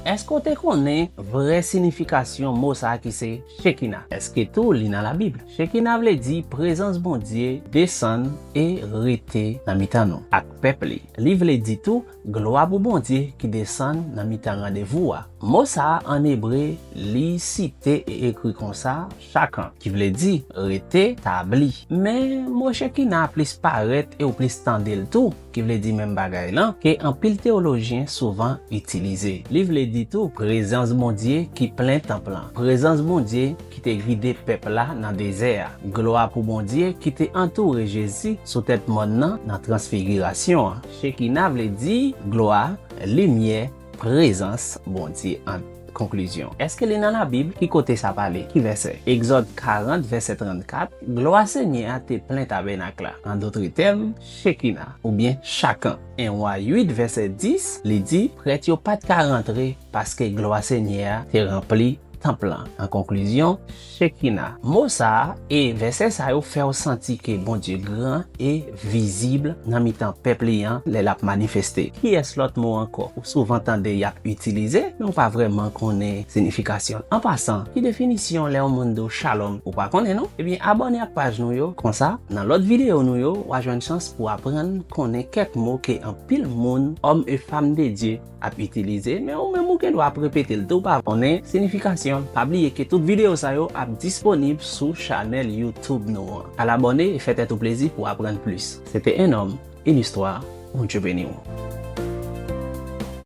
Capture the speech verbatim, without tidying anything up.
Èske w te konnen vrè sinifikasyon mo sa a ki se Shekina? Èske tou li nan Labib? Shekina vle di prezans Bondye desann e rete nan mitan nou ak pèp li. Li vle di tou glwa pou Bondye ki desann nan mitan randevou a. Mo sa a an ebre, li site e ekri konsa, shakan, ki vle di rete, tabli. Men mo Shekina plis parèt e w plis tande l tou, ki vle di menm bagay lan, ke anpil teyolojyen souvan itilize. Li vle di tou prezans Bondye ki plen tanp lan, prezans Bondye ki te gide pèp la nan dezè a, glwa pou Bondye ki te antoure Jezi sou tèt mòn nan nan Transfigirasyon an. Shekina vle di glwa, limyè, prezans Bondye an. Konklizyon. Èske li nan Labib? Ki kote sa pale? Ki vèsè? Egzòd karant, vèsè trannkat, glwa Senyè a te plen tabènak la. An dòt tèm, Shekina, oubyen shakan. En Wa uit, vèsè dis, li di, prèt yo pa t ka rantre paske glwa Senyè a te ranpli tanp lan. An konklizyon, Shekina. Mo sa a e vèsè sa yo fè w santi ke Bondye gran e vizib nan mitan pèp li an lè l ap manifeste. Kiyès lòt mo ankò ou souvan tande y ap itilize, men w pa vrèman konnen sinifikasyon l? An pasan, ki definisyon lè yon moun di w shalom, ou pa konnen non? Ebyen, abòne ak paj nou yo, konsa, nan lòt videyo nou yo, w a jwenn chans pou w aprann konnen kèk mo ke anpil moun, òm e fanm de Dye, ap itilize, men ou menm ou gen dwa ap repete l tou, pa konnen sinifikasyon l. Pa bliye ke tout videyo sa yo ap disponib sou chanèl YouTube nou an. Al abòne e fè tèt ou plezi pou aprann plis. Se te Un homme, une histoire. Bondye beni w.